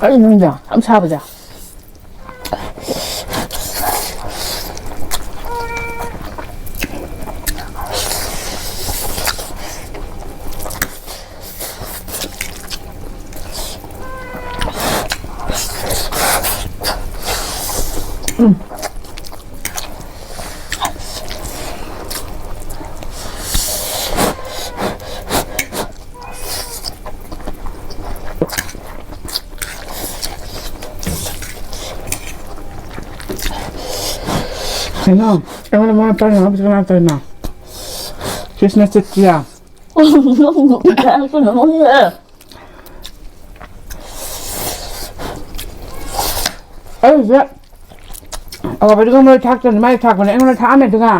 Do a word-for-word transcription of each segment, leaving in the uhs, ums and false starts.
ꯀꯔꯤꯅꯣ ꯈꯪꯗꯦ ꯌꯥꯝ ꯁꯥꯕꯁꯦ꯫ ꯀꯩꯅꯣ? ꯑꯩꯉꯣꯟꯗ ꯃꯉꯥ ꯇꯔꯥ ꯍꯥꯞꯄꯁꯤ ꯀꯅꯥ ꯇꯧꯔꯤꯅꯣ? ꯀ꯭ꯔꯤꯁꯅ ꯆꯤꯇ꯭ꯔꯤꯌꯥ꯫ ꯑꯩꯁꯦ ꯑꯋꯥꯕꯗꯨꯒ ꯃꯔꯣꯏ ꯊꯥꯛꯇ꯭ꯔꯅꯤ, ꯃꯥꯏ ꯊꯥꯛꯄꯅꯦ꯫ ꯑꯩꯉꯣꯟꯗ ꯊꯥꯛꯑꯝꯃꯦ ꯑꯗꯨꯒ꯫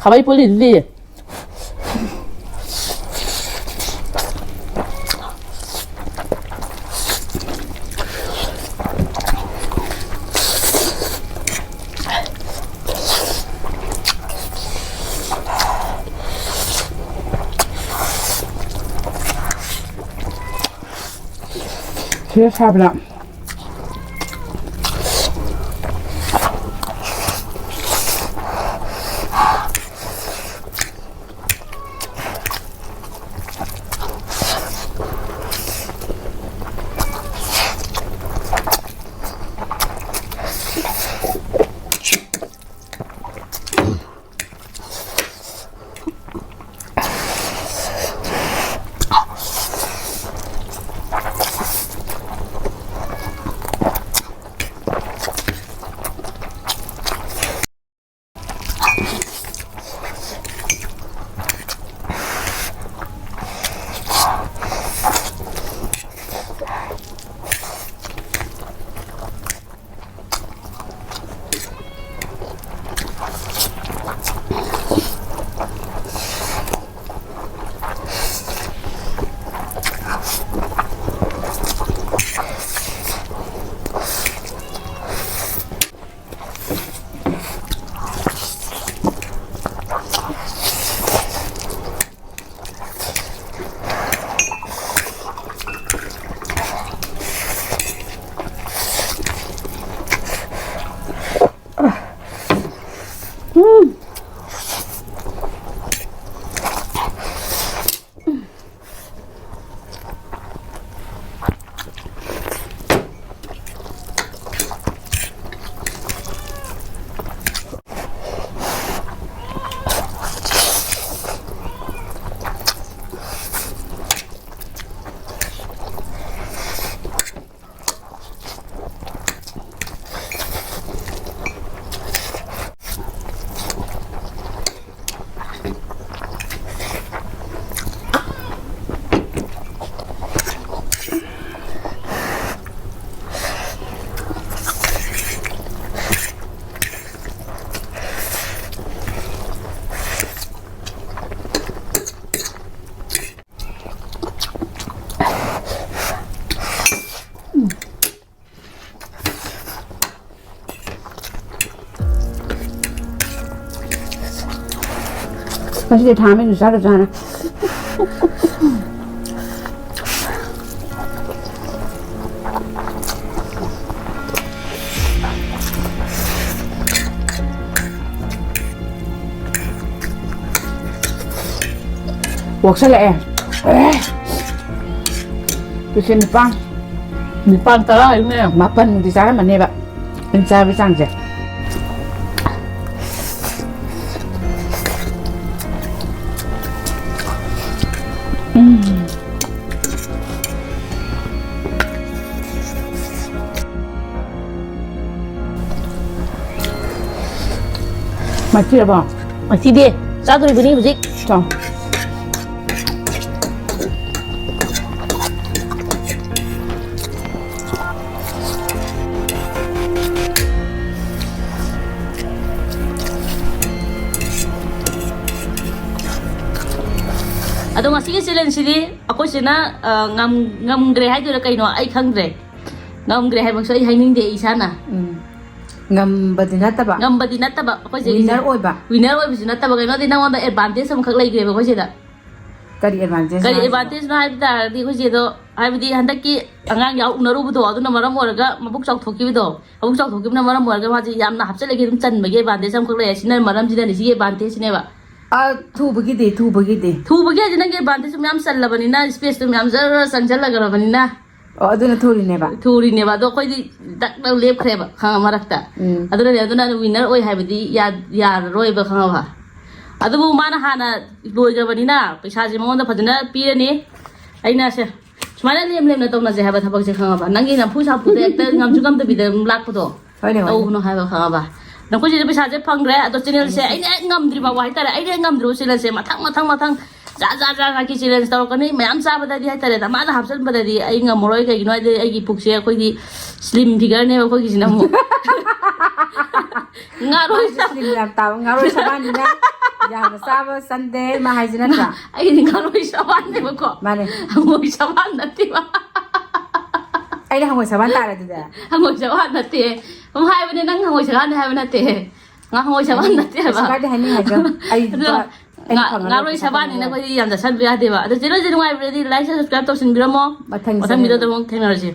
ꯈꯥꯕꯩ ꯄꯨꯜꯂꯤꯗꯨꯗꯤ꯫ ꯁꯤꯗ ꯁꯥꯕꯗ꯫ ꯉꯁꯤꯗꯤ ꯊꯥ ꯑꯃ ꯍꯦꯟꯅ ꯆꯥꯒꯗ꯭ꯔꯥꯅ꯫ ꯑꯣꯛꯁꯜꯂꯛꯑꯦ꯫ ꯑꯦ꯫ ꯄꯤꯁꯦ ꯅꯤꯄꯥꯟ꯫ ꯅꯤꯄꯥꯟ ꯇꯔꯥ ꯍꯥꯏꯕꯅꯦ꯫ ꯃꯥꯄꯟꯗꯤ ꯆꯥꯔꯝꯃꯅꯦꯕ꯫ ꯑꯩꯅ ꯆꯥꯕꯒꯤ ꯆꯥꯡꯁꯦ꯫ ꯎꯝ꯫ ꯃꯊꯤꯔꯕꯣ? ꯃꯊꯤꯗꯦ꯫ ꯆꯥꯗꯣꯔꯤꯕꯅꯤ ꯍꯧꯖꯤꯛ꯫ ꯆꯥꯎ꯫ ꯑꯗꯣ ꯉꯁꯤꯒꯤ challengeꯁꯤꯗꯤ ꯑꯩꯈꯣꯏ ꯆꯦꯅ, ꯑ, ꯉꯝ-, ꯉꯝꯈ꯭ꯔꯦ ꯍꯥꯏꯗꯣꯏꯔꯥ ꯀꯩꯅꯣ ꯑꯩ ꯈꯪꯗ꯭ꯔꯦ꯫ ꯉꯝꯈ꯭ꯔꯦ ꯍꯥꯏꯕꯁꯨ ꯑꯩ ꯍꯥꯏꯅꯤꯡꯗꯦ ꯑꯩ ꯏꯁꯥꯅ꯫ ꯎꯝ꯫ ꯉꯝꯕꯗꯤ ꯅꯠꯇꯕ꯫ ꯉꯝꯕꯗꯤ ꯅꯠꯇꯕ ꯑꯩꯈꯣꯏ ꯆꯦꯒꯤꯁꯦ꯫ Winner ꯑꯣꯏꯕ꯫ Winner ꯑꯣꯏꯕꯁꯨ ꯅꯠꯇꯕ, ꯀꯩꯅꯣꯗꯤ ꯅꯉꯣꯟꯗ advantage ꯑꯃꯈꯛ ꯂꯩꯈ꯭ꯔꯦꯕ ꯑꯩꯈꯣꯏ ꯆꯦꯗ꯫ ꯀꯔꯤ advantage ꯀꯔꯤ ꯍꯥꯏꯁꯤꯕꯣ? Advantageꯅꯣ ꯍꯥꯏꯕ ꯇꯥꯔꯗꯤ ꯑꯩꯈꯣꯏ ꯆꯦꯗꯣ, ꯍꯥꯏꯕꯗꯤ ꯍꯟꯗꯛꯀꯤ ꯑꯉꯥꯡ ꯌꯥꯎ ꯎꯅꯔꯨꯕꯗꯣ, ꯑꯗꯨꯅ ꯃꯔꯝ ꯑꯣꯏꯔꯒ ꯃꯕꯨꯛ ꯆꯥꯎꯊꯣꯛꯈꯤꯕꯗꯣ, ꯃꯕꯨꯛ ꯆꯥꯎꯊꯣꯛꯈꯤꯕꯅ ꯃꯔꯝ ꯑꯣꯏꯔꯒ ꯃꯥꯁꯦ ꯌꯥꯝꯅ ꯍꯥꯞꯆꯤꯜꯂꯒꯦ ꯑꯗꯨꯝ ꯆꯟꯕꯒꯤ advantage ꯑꯃꯈꯛ ꯂꯩꯔꯦ꯫ ꯁꯤꯅ ꯃꯔꯝꯁꯤꯅꯅꯦ, ꯁꯤꯒꯤ advantageꯁꯤꯅꯦꯕ꯫ ꯑ, ꯊꯨꯕꯒꯤꯗꯤ, ꯊꯨꯕꯒꯤꯗꯤ꯫ ꯊꯨꯕꯒꯤ ꯍꯥꯏꯗꯤ ꯅꯪꯒꯤ advantageꯇꯣ ꯃꯌꯥꯝ ꯆꯜꯂꯕꯅꯤꯅ, spaceꯇꯣ ꯃꯌꯥꯝ ꯖꯔ ꯆꯪꯁꯤꯜꯂꯒ꯭ꯔꯕꯅꯤꯅ꯫ ꯑꯣ, ꯑꯗꯨꯅ ꯊꯨꯔꯤꯅꯦꯕ? ꯊꯨꯔꯤꯅꯦꯕ꯫ ꯑꯗꯣ ꯑꯩꯈꯣꯏꯗꯤ ꯗꯛ ꯗꯛ ꯂꯦꯞꯈ꯭ꯔꯦꯕ, ꯈꯪꯉ ꯃꯔꯛꯇ꯫ ꯎꯝ꯫ ꯑꯗꯨꯅꯅꯦ, ꯑꯗꯨꯅ winner ꯑꯣꯏ ꯍꯥꯏꯕꯗꯤ ꯌꯥ-, ꯌꯥꯔꯔꯣꯏꯕ, ꯈꯪꯉꯕ? ꯑꯗꯨꯕꯨ ꯃꯥꯅ ꯍꯥꯟꯅ ꯂꯣꯏꯈ꯭ꯔꯕꯅꯤꯅ ꯄꯩꯁꯥꯁꯦ ꯃꯉꯣꯟꯗ ꯐꯖꯅ ꯄꯤꯔꯅꯤ꯫ ꯑꯩꯅ ꯁꯦ, ꯁꯨꯃꯥꯏꯅ ꯂꯦꯝ ꯂꯦꯝꯅ ꯇꯧꯅꯁꯦ ꯍꯥꯏꯕ ꯊꯕꯛꯁꯦ, ꯈꯪꯉꯕ? ꯅꯪꯒꯤ ꯅꯝꯐꯨ ꯁꯥꯐꯨꯗ ꯍꯦꯛꯇ ꯉꯝꯁꯨ ꯉꯝꯗꯕꯤꯗ ꯑꯗꯨꯝ ꯂꯥꯛꯄꯗꯣ ꯍꯣꯏꯅꯦ, ꯍꯣꯏꯅꯦ꯫ ꯇꯧꯒꯅꯨ ꯍꯥꯏꯕ, ꯈꯪꯉꯕ? ꯅꯈꯣꯏꯁꯤꯗ ꯄꯩꯁꯥꯁꯦ ꯐꯪꯈ꯭ꯔꯦ, ꯑꯗꯣ channelꯁꯦ ꯐꯪꯉꯦ꯫ ꯑꯩꯅ ꯍꯦꯛ ꯉꯝꯗ꯭ꯔꯤ ꯐꯥꯎꯕ ꯍꯥꯏꯇꯥꯔꯦ, ꯑꯩꯅ ꯍꯦꯛ ꯉꯝꯗ꯭ꯔꯤꯕ channelꯁꯦ ꯃꯊꯪ, ꯃꯊꯪ, ꯃꯊꯪ ꯖꯥꯠ ꯖꯥꯠ ꯖꯥꯠ ꯖꯥꯠꯀꯤ challenge ꯇꯧꯔꯛꯀꯅꯤ꯫ ꯃꯌꯥꯝ ꯆꯥꯕꯗꯗꯤ ꯍꯥꯏꯇꯥꯔꯦ, ꯗꯃꯥꯗ ꯍꯥꯞꯆꯤꯟꯕꯗꯗꯤ ꯑꯩ ꯉꯝꯃꯔꯣꯏ꯫ ꯀꯩꯒꯤꯅꯣ ꯍꯥꯏꯗꯤ ꯑꯩꯒꯤ ꯄꯨꯛꯁꯦ ꯑꯩꯈꯣꯏꯗꯤ slim figureꯅꯦꯕ ꯑꯩꯈꯣꯏꯒꯤꯁꯤꯅ ꯑꯃꯨꯛ꯫ ꯉꯥꯔꯣꯏ ꯃꯥꯁꯦ slim ꯌꯥꯝ ꯇꯥꯕ, ꯉꯥꯔꯣꯏ ꯁꯕꯥꯟꯅꯤꯅ ꯌꯥꯝꯅ ꯆꯥꯕ ꯆꯟꯗꯦ, ꯃꯥ ꯍꯥꯏꯁꯤ ꯅꯠꯇ꯭ꯔꯥ? ꯑꯩꯗꯤ ꯉꯥꯔꯣꯏ ꯁꯕꯥꯟꯅꯦꯕꯀꯣ꯫ ꯃꯥꯅꯦ꯫ ꯍꯪꯉꯣꯏ ꯁꯕꯥꯟ ꯅꯠꯇꯦꯕ꯫ ꯑꯩꯅ ꯍꯪꯉꯣꯏ ꯁꯕꯥꯟ ꯇꯥꯔꯦ ꯑꯗꯨꯗꯤ꯫ ꯍꯪꯉꯣꯏ ꯁꯕꯥꯟ ꯅꯠꯇꯦ꯫ ꯁꯨꯝ ꯍꯥꯏꯕꯅꯦ, ꯅꯪ ꯍꯪꯉꯣꯏ ꯁꯕꯥꯟꯅꯦ ꯍꯥꯏꯕ ꯅꯠꯇꯦ꯫ ꯉꯥ ꯍꯪꯉꯣꯏ ꯁꯕꯥꯟ ꯍꯥꯏꯅꯤꯡ-, ꯅꯠꯇꯦ ꯍꯥꯏꯕ꯫ ꯀꯩꯁꯨ ꯀꯥꯏꯗꯦ, ꯍꯥꯏꯅꯤꯡ ꯍꯥꯏꯖꯧ꯫ ꯑꯩ ꯑꯗꯣ ꯂꯨꯄꯥ ꯉꯥ- ꯉꯥꯔꯣꯏ ꯁꯕꯥꯅꯤꯅ ꯑꯩꯈꯣꯏꯗꯤ ꯌꯥꯝ ꯆꯥꯁꯟꯕ ꯌꯥꯗꯦꯕ꯫ ꯑꯗꯣ ꯆꯦꯅꯦꯜꯁꯦ ꯅꯨꯡꯉꯥꯏꯕꯤꯔꯗꯤ like, share, subscribe ꯇꯧꯁꯤꯟꯕꯤꯔꯝꯃꯣ꯫ ꯃꯊꯪ ꯃꯊꯪ video ꯗ ꯑꯃꯨꯛ ꯊꯦꯡꯅꯔꯁꯤ꯫